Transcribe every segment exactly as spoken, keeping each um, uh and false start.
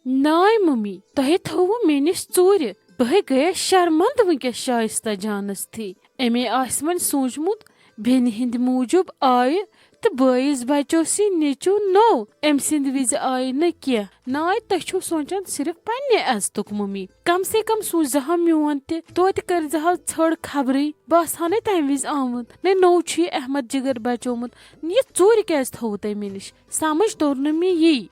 ناے ممی، تۄہہِ تھووُ مےٚ نِش ژوٗرِ۔ بہٕ ہے گٔیس شرمندٕ وٕنکیٚس شایستہ جانس تھی۔ أمۍ آسہِ وۄنۍ سوٗنٛچمُت، بیٚنہِ ہٕنٛدِ موٗجوٗب آیہِ تہٕ بٲیِس بچو سی نیٚچو نوٚو۔ أمۍ سٕنٛدِ وِزِ آیہِ نہٕ کینٛہہ۔ ناے، تُہۍ چھِو سونٛچان صرف پننہِ عزتُک ممی۔ کم سے کم سوٗنٛچزِ ہا میون تہِ، توتہِ کٔرزِ ہا ژھٔڑ خبرٕے۔ بہٕ آسہٕ ہا نے تمہِ وِزِ آمُت۔ نے نوٚو چھُ یہِ احمد جگر بچومُت۔ یہِ ژوٗرِ کیازِ تھوٚوُ تۄہہِ مےٚ نِش؟ سمجھ توٚر نہٕ مےٚ یی۔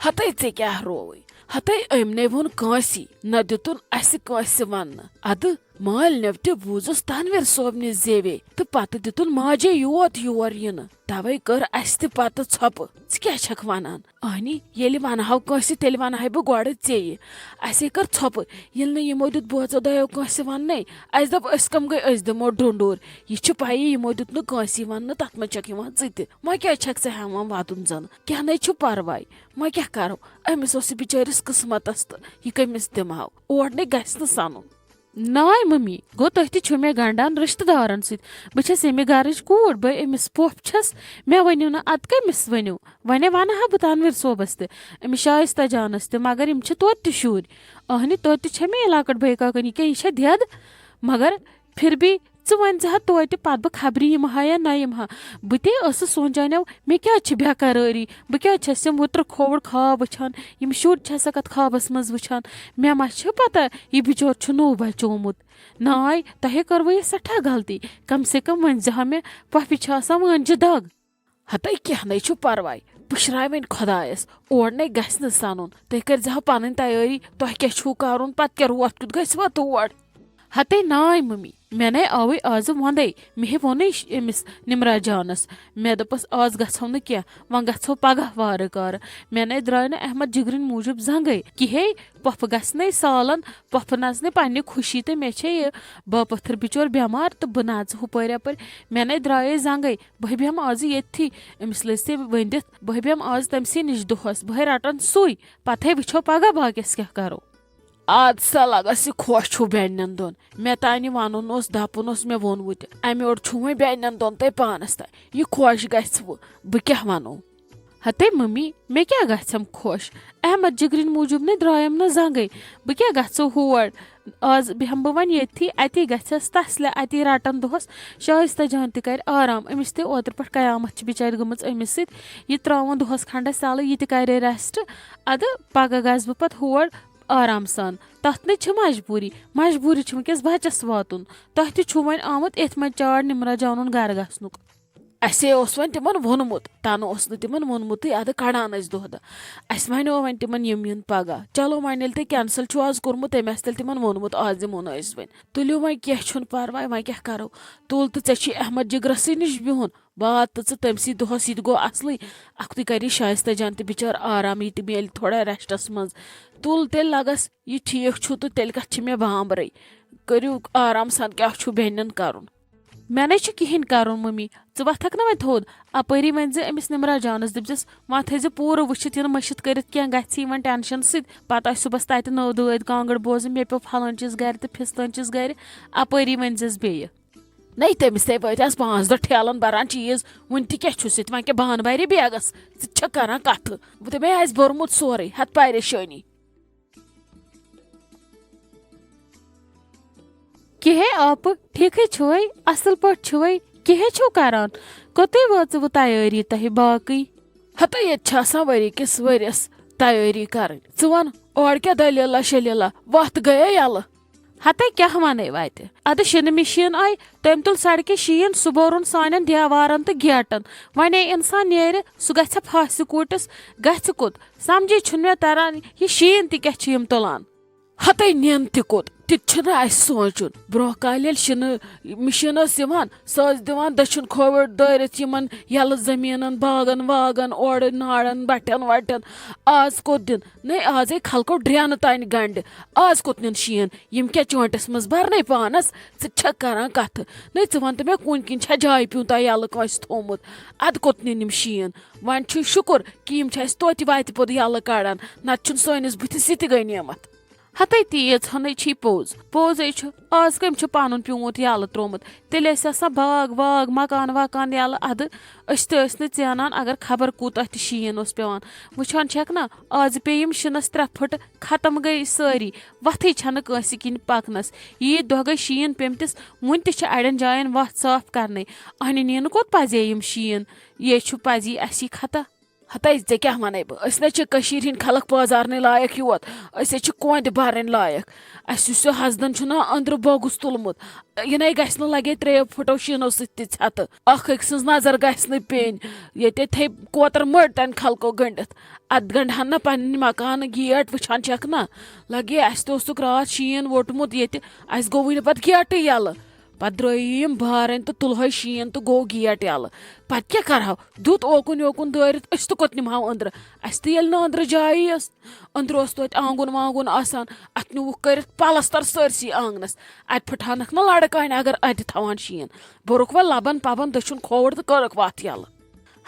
ہتے ژےٚ کیٛاہ رووٕے؟ ہتے أمۍ نے ووٚن کٲنٛسی، نہ دیُتُن اَسہِ کٲنٛسہِ وننہٕ۔ ادٕ مٲلۍ نیٚو تہِ بوٗزُس تنویر صٲبنہِ زیوے تہٕ پتہٕ دیُتُن ماجے یوت یور یِنہٕ۔ توے کٔر اَسہِ تہِ پتہٕ ژھۄپہٕ۔ ژٕ کیٛاہ چھکھ ونان؟ اہنی، ییٚلہِ ونہٕ ہاو کٲنٛسہِ، تیٚلہِ ونہٕ ہاے بہٕ گۄڈٕ ژیٚیہِ۔ اَسے کٔر ژھۄپہٕ، ییٚلہِ نہٕ یِمو دیُت بٲژو دۄیو کٲنٛسہِ وننَے۔ اَسہِ دوٚپ، أسۍ کم گٔے، أسۍ دِمو ڈُنڈور۔ یہِ چھِ پَیی، یِمو دیُت نہٕ کٲنٛسہِ وننہٕ، تتھ منٛز چھکھ یِوان ژٕ تہِ۔ وۄنۍ کیٛازِ چھکھ ژٕ ہٮ۪وان ودُن زن؟ کینٛہہ نے چھُ پرواے۔ وۄنۍ کیٛاہ کرو؟ أمِس اوس یہِ بِچٲرِس قٕسمتس تہٕ یہِ کٔمِس دِمہو؟ اور نے گژھِ نہٕ سنُن۔ ناے ممی، گوٚو تُہۍ تہِ چھِو مےٚ گنڈان رشتہٕ دارن سۭتۍ؟ بہٕ چھَس ییٚمہِ گرٕچ کوٗر، بہٕ أمِس پۄپھ چھَس، مےٚ ؤنِو نہٕ، اَدٕ کٔمِس ؤنِو؟ وۄنۍ وَنہٕ ہا بہٕ تنویر صٲبس تہِ، أمِس شایستہ جانس تہِ، مگر یِم چھِ توتہِ تہِ شُرۍ۔ اہنہِ، توتہِ تہِ چھےٚ مےٚ یہِ لۄکٕٹ بٲے کاکَنۍ، یہِ کیٛاہ، یہِ چھےٚ دٮ۪د؟ مگر پھر بھی ژٕ ؤنۍ زِ ہا توتہِ پتہٕ بہٕ خبرِ یِمہٕ ہا یا نہ یِمہٕ ہا۔ بہٕ تہِ ٲسٕس سونٛچان، مےٚ کیٛازِ چھِ بے قرٲری؟ بہٕ کیٛازِ چھَس یِم وُترٕ کھووُر خواب وٕچھان؟ یِم شُرۍ چھَسکھ اَتھ خوابَس منٛز وٕچھان؟ مےٚ ما چھِ پتہ یہِ بِچور چھُ نوٚو بچومُت؟ ناے، تۄہے کٔروٕ یہِ سٮ۪ٹھاہ غلطی۔ کم سے کم ؤنۍ زِ ہا مےٚ، پۄپھِ چھِ آسان وٲنجہِ دگ۔ ہتے کینٛہہ نے چھُ پرواے، پُشراے وۄنۍ خۄدایس، اور نے گژھِ نہٕ سنُن۔ تُہۍ کٔرۍ زِ ہا پنٕنۍ تیٲری، تۄہہِ کیٛاہ چھُو کرُن، پتہٕ کیٛاہ روتھ کیُتھ گژھِ وۄنۍ تور؟ ہتے ناے ممی، مےٚ نے آوٕے آزٕ وندے، مےٚ ہے ووٚنُے ش-، أمِس نمرا جانس، مےٚ دوٚپس، آز گژھو نہٕ کینٛہہ، وۄنۍ گژھو پگاہ وارٕ کارٕ۔ مےٚ نے درٛاے نہٕ احمد جگرٕنۍ موٗجوٗب زنگے کِہے۔ پۄپھٕ گژھِ نے سالن، پۄپھٕ نژنہِ پننہِ خوشی تہٕ مےٚ چھے یہِ باپتھٕر بِچور بٮ۪مار تہٕ بہٕ نژٕ ہُپٲرۍ یپٲرۍ۔ مےٚ نے درٛایے زنگے، بہٕ بیٚہمہٕ آزٕ ییٚتھی، أمِس لٔج سے ؤنٛدِتھ، بہٕ بیٚہمہٕ آز تٔمۍ سٕے نِش دۄہس، بہٕ رٹن سُے، پتہٕ وٕچھو پگاہ باقیس کیٛاہ کرو۔ آد سا لگس یہِ خۄش چھُ بیٚنٮ۪ن دۄن۔ مےٚ تانۍ وَنُن اوس، دَپُن اوس مےٚ ووٚنوُ تہِ۔ اَمہِ یورٕ چھُ وۄنۍ بیٚنٮ۪ن دۄن تۄہہِ پانَس تام۔ یہِ خۄش گژھِ وٕ، بہٕ کیٛاہ وَنو؟ ہتے مٔمی، مےٚ کیٛاہ گژھٮ۪م خۄش؟ احمد جِگرِنۍ موٗجوٗب نے درٛایم نہٕ زنٛگے۔ بہٕ کیٛاہ گژھو ہور؟ آز بیٚہمہٕ بہٕ وۄنۍ ییٚتھی، اَتی گژھٮ۪س تسلہِ، اَتی رَٹَن دۄہَس۔ شایستہ جان تہِ کَرِ آرام۔ أمِس تہِ اوترٕ پٮ۪ٹھ قیامت چھِ بِچارِ گٔمٕژ أمِس سۭتۍ۔ یہِ ترٛاوُن دۄہَس کھنٛڈَس یَلہٕ، یہِ تہِ کَرِ rest۔ اَدٕ پَگاہ گژھٕ بہٕ پَتہٕ ہور آرام سان۔ تَتھ نَے چھِ مجبوٗری۔ مجبوٗری چھِ وٕنکیٚس بَچَس واتُن۔ تۄہہِ تہِ چھُو وۄنۍ آمُت أتھۍ منٛز چاڑ نِمرا جانُن گَرٕ گژھنُک۔ اَسے اوس وۄنۍ تِمَن ووٚنمُت، تَنہٕ اوس نہٕ تِمَن ووٚنمُتٕے، اَدٕ کَڑان ٲسۍ دۄہ دۄہ۔ اَسہِ وَنیو وۄنۍ تِمَن یِم یِن پَگاہ۔ چلو وۄنۍ ییٚلہِ تۄہہِ cancel چھُو آز کوٚرمُت، تٔمۍ آسہِ تیٚلہِ تِمَن ووٚنمُت، آز دِمو نہٕ أسۍ وۄنۍ۔ تُلِو وۄنۍ، کینٛہہ چھُنہٕ پَرواے، وۄنۍ کیٛاہ کَرو؟ تُل تہٕ ژےٚ چھی احمد جِگرَسٕے نِش بِہُن۔ وات تہٕ ژٕ تٔمسٕے دۄہس، یہِ تہِ گوٚو اصلٕے۔ اکھتُے کرِ شایستہ جان تہِ بِچٲر آرام، یہِ تہِ میلہِ تھوڑا restس منٛز۔ تُل تیٚلہِ لگس، یہِ ٹھیٖک چھُ تہٕ تیٚلہِ کتھ چھِ مےٚ بامبرٕے۔ کٔرِو آرام سان، کیٛاہ چھُو بیٚنٮ۪ن کرُن؟ مےٚ نے چھُ کِہیٖنۍ کرُن ممی، ژٕ وۄتھکھ نہ وۄنۍ تھوٚد۔ اپٲری ؤنۍ زِ أمِس نمرا جانس، دٔپزٮ۪س وۄنۍ تھٲیزِ پوٗرٕ وٕچھِتھ، یِنہٕ مٔشِتھ کٔرِتھ کینٛہہ گژھِ یِمن tension سۭتۍ۔ پتہٕ آسہِ صُبحس تتہِ نٔو دٲدۍ کانٛگٕر بوزٕنۍ، مےٚ پیوٚو پھلٲنۍ چیٖز گرِ تہٕ پھِستٲنۍ چیٖز گرِ۔ اپٲری ؤنۍ زٮ۪س بیٚیہِ۔ نَے تٔمِس ہے وٲتۍ آز پانٛژھ دۄہ ٹھیلَن بَران چیٖز، وُنہِ تہِ کیٛاہ چھُس ییٚتہِ، وۄنۍ کیٛاہ بانہٕ بَرِ بیگَس؟ ژٕ تہِ چھَکھ کَران کَتھٕ، وۄنۍ تٔمۍ آسہِ بوٚرمُت سورُے، ہَتھ پریشٲنی۔ کِہے آپہٕ، ٹھیٖکھٕے چھُوے، اَصٕل پٲٹھۍ چھُوے، کِہے چھُو کَران؟ کوٚتُے وٲژٕوٕ تیٲری تۄہہِ باقٕے؟ ہَتہٕ ییٚتہِ چھِ آسان ؤری کِس ؤرِیَس تیٲری کَرٕنۍ۔ ژٕ وَن، اورٕ کیٛاہ دٔلیٖلہ شٔلیٖلہ؟ وَتھ گٔیے یَلہٕ؟ ہتے کیٛاہ ونے وتہِ؟ ادٕ شِنہٕ مِشیٖن آیہِ، تٔمۍ تُل سڑکہِ شیٖن، سُہ بوٚرُن سانٮ۪ن دیوارن تہٕ گیٹن۔ ونے انسان نیرِ، سُہ گژھِ پھاسہِ کوٗٹِس، گژھِ کوٚت؟ سمجھے چھُنہٕ مےٚ تران، یہِ شیٖن تہِ کیٛاہ چھِ یِم تُلان؟ ہتے نِن تہِ کوٚت؟ تہِ تہِ چھُنہٕ اسہِ سونٛچُن۔ برٛونٛہہ کالہِ ییٚلہِ شِنہٕ مِشیٖن ٲس یِوان، سۄ ٲس دِوان دٔچھُن کھووٕرۍ دٲرِتھ یِمن یَلہٕ زٔمیٖنن، باغن واغن، اورٕ نارن، بٹھٮ۪ن وٹھٮ۪ن۔ آز کوٚت دِن؟ نَے، آزے خلقو ڈرینہٕ تانۍ گنڈِ۔ آز کوٚت نِن شیٖن؟ یِم کیٛاہ چونٛٹس منٛز برنے پانس؟ ژٕ چھکھ کران کتھٕ؟ نَے، ژٕ وَن تہٕ مےٚ، کُنہِ کِنۍ چھا جایہِ پیوٗنٛتاہ یَلہٕ کٲنٛسہِ تھوٚومُت؟ اَدٕ کوٚت نِن یِم شیٖن؟ وۄنۍ چھُے شُکُر کہِ یِم چھِ اَسہِ توتہِ وَتہِ پوٚد یَلہٕ کڑان، نتہٕ چھُنہٕ سٲنِس بٕتھِس یہِ تہِ غنیٖمت۔ ہتے تیٖژ ہنٕے چھی پوٚز۔ پوٚزے چھُ، آز کٔمۍ چھُ پنُن پیوٗنت یلہٕ تروومُت؟ تیٚلہِ ٲسۍ آسان باغ واغ، مکان وکان یلہٕ ادٕ۔ أسۍ تہِ ٲسۍ نہٕ ژینان اگر خبر کوٗتاہ تہِ شیٖن اوس پٮ۪وان۔ وٕچھان چھکھ نا، آز پیٚیہِ یِم شِنس ترٛےٚ پھٕٹہٕ، ختم گٔے سٲری۔ وتھٕے چھنہٕ کٲنٛسہِ کِنۍ پکنس۔ ییٖتۍ دۄہ گٔے شیٖن پیٚمتِس، وُنہِ تہِ چھِ اڑٮ۪ن جاین وتھ صاف کرنَے۔ اہنہِ نینہٕ کوٚت پزے یِم شیٖن؟ یے چھُ پزی اسی خطا۔ ہتے ژےٚ کیٛاہ وَنے بہٕ؟ أسۍ نہ چھِ کٔشیٖرِ ہِنٛدۍ خلق پٲزارنٕے لایق یوت، أسۍ ہے چھِ کۄنٛدِ بَرٕنۍ لایق۔ اَسہِ یُس یہِ ہَسدَن چھُنہ أنٛدرٕ بۄگُس تُلمُت، یہِ نے گژھِ نہٕ لگے ترٛیو پھٕٹو شیٖنو سۭتۍ تہِ ژھٮ۪تہٕ۔ اَکھ أکۍ سٕنٛز نظر گژھِ نہٕ پیٚنۍ۔ ییٚتہِ تھے کوتَر مٔڑ تَنہِ خلقو گٔنٛڈِتھ۔ اَتھ گنٛڈٕ ہَن نہ پنٕنۍ مکانہٕ گیٹ، وٕچھان چھَکھ نہ؟ لگے اَسہِ تہِ اوسُکھ راتھ شیٖن ووٚٹمُت ییٚتہِ، اَسہِ گوٚوٕے نہٕ پَتہٕ گیٹٕے یَلہٕ۔ پتہٕ درٛٲیی یِم بارٕنۍ تہٕ تُلہوے شیٖن تہٕ گوٚو گیٹ یَلہٕ۔ پتہٕ کیٛاہ کرہو؟ دیُت اوکُن یوکُن دٲرِتھ، أسۍ تہٕ کوٚت نِمہو أنٛدرٕ؟ اَسہِ تہِ ییٚلہِ نہٕ أنٛدرٕ جایی ٲس۔ أنٛدرٕ اوس توتہِ آنٛگُن وانٛگُن آسان، اَتھ نیوٗکھ کٔرِتھ پلستر سٲرسٕے آنٛگنس۔ اَتہِ پھٕٹہنکھ نہٕ لڑکانہِ اگر اَتہِ تھاوان شیٖن۔ بوٚرُکھ وۄنۍ لبن پبن دٔچھُن کھووُر تہٕ کٔرٕکھ وَتھ یَلہٕ۔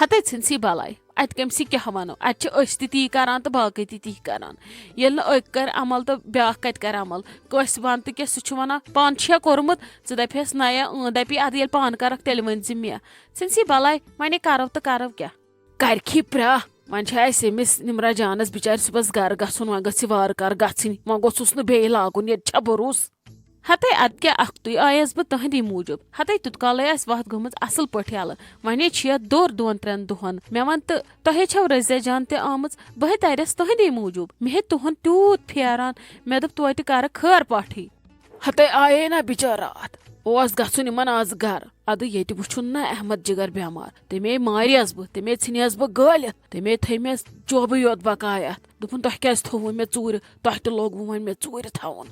ہتے ژھٕنسی بلاے، اتہِ کٔمۍ سٕے کیٛاہ ونو؟ اتہِ چھِ أسۍ تہِ تی کران تہٕ باقٕے تہِ تی کران۔ ییٚلہِ نہٕ أکۍ کرِ عمل تہٕ بیٛاکھ کتہِ کرِ عمل؟ کٲنٛسہِ ون تہٕ کیٛاہ، سُہ چھُ ونان پانہٕ چھُیا کوٚرمُت، ژٕ دپیس نہ یا اۭں دپی، ادٕ ییٚلہِ پانہٕ کرکھ تیٚلہِ ؤنۍ زِ مےٚ۔ ژھٕنسی بلاے، ونے کرو تہٕ کرو کیٛاہ؟ کرکھی پرٛاہ۔ وۄنۍ چھِ اسہِ أمِس نمرہ جانس بچارِ صُبحس گرٕ گژھُن، وۄنۍ گٔژھ یہِ وارٕ کارٕ گژھٕنۍ، وۄنۍ گوٚژھُس نہٕ بیٚیہِ لاگُن، ییٚتہِ چھا بروسہٕ؟ ہتے ادٕ کیٛاہ اکھتُے آیس بہٕ تہندی موٗجوٗب۔ ہتے تیُت کالے آسہِ وتھ گٔمٕژ اصل پٲٹھۍ یلہٕ۔ ونے چھِ یتھ دوٚر دۄن ترٛٮ۪ن دۄہن۔ مےٚ ون تہٕ تۄہے چھو رزیا جان تہِ آمٕژ، بہٕ ہے ترٮ۪س تہندی موٗجوٗب۔ مےٚ ہے تُہُنٛد تیوٗت پھیران، مےٚ دوٚپ توتہِ کرٕ خٲر پاٹھٕے۔ ہتے آیے نا بچار راتھ، اوس گژھُن یِمن از گرٕ۔ ادٕ ییٚتہِ وُچھُن نا احمد جگر بٮ۪مار، تٔمے ماریس بہٕ، تٔمے ژھٕنیس بہٕ گٲلِتھ، تٔمے تھٲے مےٚ جوبٕے یوت بکاے اتھ۔ دوٚپُن تۄہہِ کیٛازِ تھووُ مےٚ ژوٗرِ، تۄہہِ تہِ لوگوُ وۄنۍ مےٚ ژوٗرِ تھاوُن۔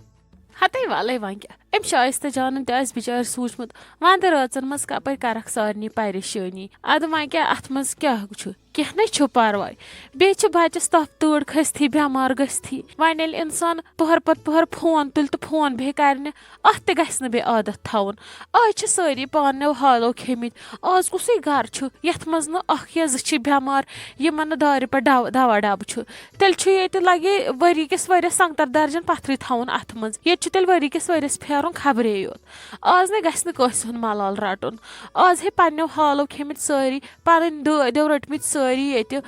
ہتے والے وۄنۍ کیٛاہ، أمۍ شایستہ جانن تہِ آسہِ بِچارِ سوٗنٛچمُت، ونٛدٕ رٲژن منٛز کپٲرۍ کرکھ سارنٕے پریشٲنی۔ ادٕ وۄنۍ کیٛاہ، اتھ منٛز کیٛاہ چھُ؟ کینٛہہ نے چھُ پرواے۔ بیٚیہِ چھِ بچس تپھ تۭر کھٔستھی، بٮ۪مار گٔژھتھی۔ وۄنۍ ییٚلہِ انسان پۄہر پتہٕ پۄہر فون تُلہِ تہٕ فون بیٚہہِ کرنہِ، اتھ تہِ گژھِ نہٕ بیٚیہِ عادت تھاوُن۔ آز چھِ سٲری پانہٕ حالو کھیٚمٕتۍ۔ آز کُسٕے گرٕ چھُ یتھ منٛز نہٕ اکھ یا زٕ چھِ بٮ۪مار، یِمن نہٕ دارِ پٮ۪ٹھ دو-، دوا ڈبہٕ چھُ؟ تیٚلہِ چھُ ییٚتہِ لگے ؤری کِس ؤریس سنگتر درجن پتھرٕے تھاوُن اتھ منٛز۔ ییٚتہِ چھُ تیٚلہِ ؤری کِس ؤریس پھیرُن خبرے یوت۔ آز نے گژھِ نہٕ کٲنٛسہِ ہُنٛد ملال رٹُن۔ آز ہے پننیو حالو کھیٚمٕتۍ سٲری، پنٕنۍ دٲدیو رٔٹمٕتۍ سٲری ییٚتہِ،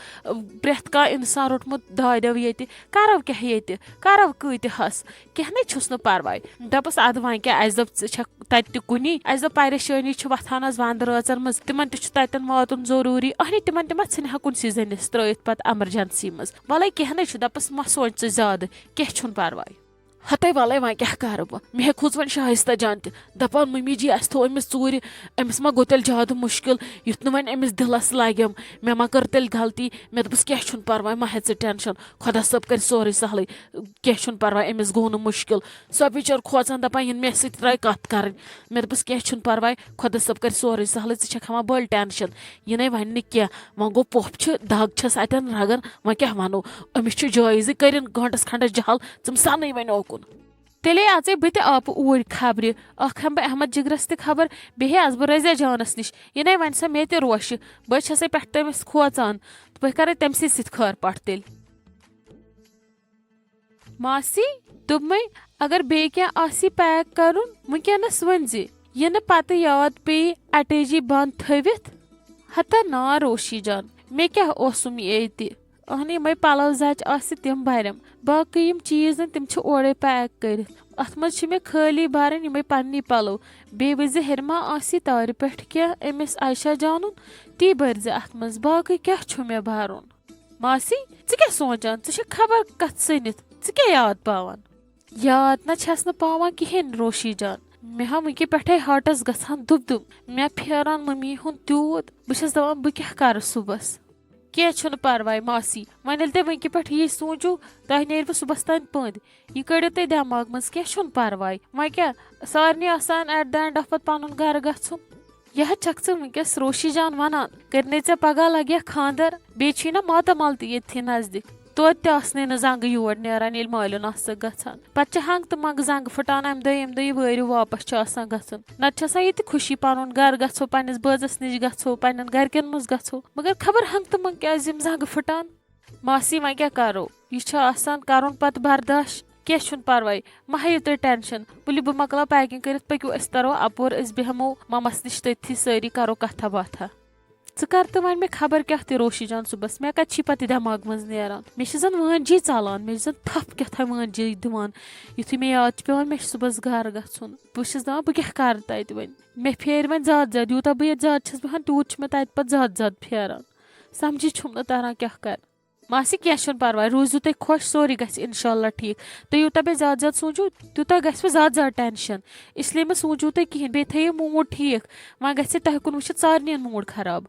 پرٛٮ۪تھ کانٛہہ انسان روٚٹمُت دادیو ییٚتہِ۔ کرو کیٛاہ ییٚتہِ؟ کرو کۭتِہس؟ کینٛہہ نے چھُس نہٕ پرواے۔ دپس ادٕ وۄنۍ کیٛاہ، اسہِ دوٚپ ژٕ چھکھ تتہِ تہِ کُنی، اسہِ دوٚپ پریشٲنی چھِ وتھان از ونٛدٕ رٲژن منٛز، تِمن تہِ چھُ تتٮ۪ن واتُن ضروٗری۔ اہنہِ تِمن تہِ ما ژھٕنہِ ہا کُنسٕے زٔنِس ترٲیِتھ پتہٕ ایمرجنسی منٛز؟ ولے کینٛہہ نے چھُ، دپس مہ سونچ ژٕ زیادٕ، کینٛہہ چھُنہٕ پرواے۔ ہتے ولے وۄنۍ کیٛاہ کرٕ بہٕ؟ مےٚ ہے کھوٗژ وۄنۍ شایستہ جان تہِ، دپان ممی جی اسہِ تھوٚو أمِس ژوٗرِ، أمِس ما گوٚو تیٚلہِ زیادٕ مُشکل، یُتھ نہٕ وۄنۍ أمِس دِلس لگٮ۪م، مےٚ ما کٔر تیٚلہِ غلطی۔ مےٚ دوٚپُس کینٛہہ چھُنہٕ پرواے، مہ ہےٚ ژٕ ٹینشن، خۄدا صٲب کرِ سورُے سہلٕے، کینٛہہ چھُنہٕ پرواے، أمِس گوٚو نہٕ مُشکل۔ سۄ بِچٲر کھوژان دپان یِنہٕ مےٚ سۭتۍ ترٛایہِ کتھ کرٕنۍ۔ مےٚ دوٚپُس کینٛہہ چھُنہٕ پرواے، خۄدا صٲب کرِ سورُے سہلٕے، ژٕ چھکھ ہٮ۪وان بٔلۍ ٹینشن۔ یہِ نے ونہِ نہٕ کینٛہہ، وۄنۍ گوٚو پوٚپھ چھِ، دگ چھس اتٮ۪ن رگن، وۄنۍ کیٛاہ ونو؟ أمِس چھُ جٲیزٕے، کٔرِن گٲنٹس کھنڈس جہل، ژٕ سنٕے وۄنۍ اوکُن۔ تیٚلے اژے بہٕ تہِ آپہٕ اوٗرۍ خبرِ، اکھ ہٮ۪مہٕ بہٕ احمد جگرس تہِ خبر، بیٚیہِ آسہٕ بہٕ رضیا جانس نِش، یہِ نے ونہِ سۄ مےٚ تہِ روشہِ، بہٕ چھسے پٮ۪ٹھٕ تٔمِس کھوژان، تہٕ بہٕ کرے تٔمۍ سٕے سۭتۍ خٲر پاٹھ تیٚلہِ۔ ماسی، دوٚپمَے، اگر بیٚیہِ کینٛہہ آسی پیک کرُن، وٕنکیٚنس ؤنۍ زِ۔ یِنہٕ پتہٕ یاد پیٚیہِ اٹیجی بند تھٲوِتھ۔ ہتا نا روشی جان، مےٚ کیٛاہ اوسُم ییٚتہِ؟ اہنہِ یِمے پلو زچہِ آسہِ تِم برٮ۪م، باقٕے یِم چیٖز نہٕ تِم چھِ اورے پیک کٔرِتھ۔ اتھ منٛز چھِ مےٚ خٲلی برٕنۍ یِمے پننی پلو۔ بیٚیہِ وٕچھ زِ ہیٚرِ ما آسی تارِ پٮ۪ٹھ کینٛہہ أمِس عایشہ جانُن، تی بٔرۍ زِ اتھ منٛز، باقٕے کیٛاہ چھُ مےٚ برُن؟ ماسی، ژٕ کیٛاہ سونٛچان؟ ژٕ چھکھ خبر کتھ سٔنِتھ، ژٕ کیٛاہ یاد پاوان؟ یاد نہ چھس نہٕ پاوان کِہیٖنۍ روشی جان۔ مےٚ ہا وٕنکہِ پٮ۪ٹھے ہارٹس گژھان دُب دُب۔ مےٚ پھیران ممی ہُنٛد تیوٗت، بہٕ چھس دپان بہٕ کیٛاہ کرٕ صُبحس۔ کینٛہہ چھُنہٕ پرواے ماسی، وۄنۍ ییٚلہِ تۄہہِ وٕنکہِ پٮ۪ٹھ یی سونٛچِو، تۄہہِ نیرِوٕ صُبحس تام پٔنٛدۍ۔ یہِ کٔڑِو تُہۍ دٮ۪ماغ منٛز، کینٛہہ چھُنہٕ پرواے۔ وۄنۍ کیٛاہ، سارنٕے آسان at the end of پتہٕ پنُن گرٕ گژھُن۔ یہِ ہا چھکھ ژٕ وٕنکیٚس روشی جان ونان، کٔرنَے ژےٚ پگاہ لگہِ ہا خاندر، بیٚیہِ چھُے نا ماتامال تہِ ییٚتھی نزدیٖک۔ توتہِ تہِ آسنَے نہٕ زنٛگہٕ یور نیران، ییٚلہِ مٲلِیُن آسَکھ گژھان۔ پتہٕ چھِ ہنٛگ تہٕ منٛگہٕ زنٛگہٕ پھٕٹان، اَمہِ دۄہ ییٚمہِ دۄہ یہِ وٲرِو واپس چھُ آسان گژھُن۔ نتہٕ چھِ آسان یہِ تہِ خوشی، پنُن گرٕ گژھو، پننِس بٲژَس نِش گژھو، پننٮ۪ن گرِکٮ۪ن منٛز گژھو۔ مگر خبر ہنٛگ تہٕ منٛگ کیٛازِ یِم زنٛگہٕ پھٕٹان؟ ماسی، وۄنۍ کیٛاہ کرو؟ یہِ چھُ آسان کرُن پتہٕ برداش۔ کینٛہہ چھُنہٕ پرواے، مہ ہیٚیِو تُہۍ ٹینشن۔ ؤلِو، بہٕ مۄکلاو پیکنگ کٔرِتھ، پٔکِو، أسۍ ترو اپور، أسۍ بیٚہمو ممس نِش تٔتھی، سٲری کرو کتھا باتھا۔ ژٕ کر تہٕ وۄنۍ مےٚ خبر کیٛاہ تہِ روشی جان صُبحس، مےٚ کتہِ چھی پتہٕ یہِ دٮ۪ماغ منٛز نیران؟ مےٚ چھِ زن وٲنجی ژلان، مےٚ چھِ زن تھپھ کیٛاہ تھام وٲنجی دِوان۔ یُتھُے مےٚ یاد چھُ پٮ۪وان مےٚ چھُ صُبحس گرٕ گژھُن، بہٕ چھَس دپان بہٕ کیٛاہ کرٕ تتہِ وۄنۍ؟ مےٚ پھیرِ وۄنۍ زیادٕ زیادٕ، یوٗتاہ بہٕ ییٚتہِ زیادٕ چھَس بیٚہوان تیوٗت چھُ مےٚ تتہِ پتہٕ زیادٕ زیادٕ پھیران۔ سمجھی چھُم نہٕ تران کیٛاہ کرٕ۔ ماسی، کینٛہہ چھُنہٕ پرواے، روٗزِو تُہۍ خۄش، سورُے گژھِ انشاءاللہ ٹھیٖک۔ تُہۍ یوٗتاہ بیٚیہِ زیادٕ زیادٕ سوٗنٛچِو، تیوٗتاہ گژھِوٕ زیادٕ زیادٕ ٹینشن۔ اس لیے مہ سوٗنٛچِو تُہۍ کِہیٖنۍ، بیٚیہِ تھٲیِو موٗڈ ٹھیٖک۔ وۄنۍ گژھِ تۄہہِ کُن وٕچھِتھ سارنٕے موٗڈ خراب۔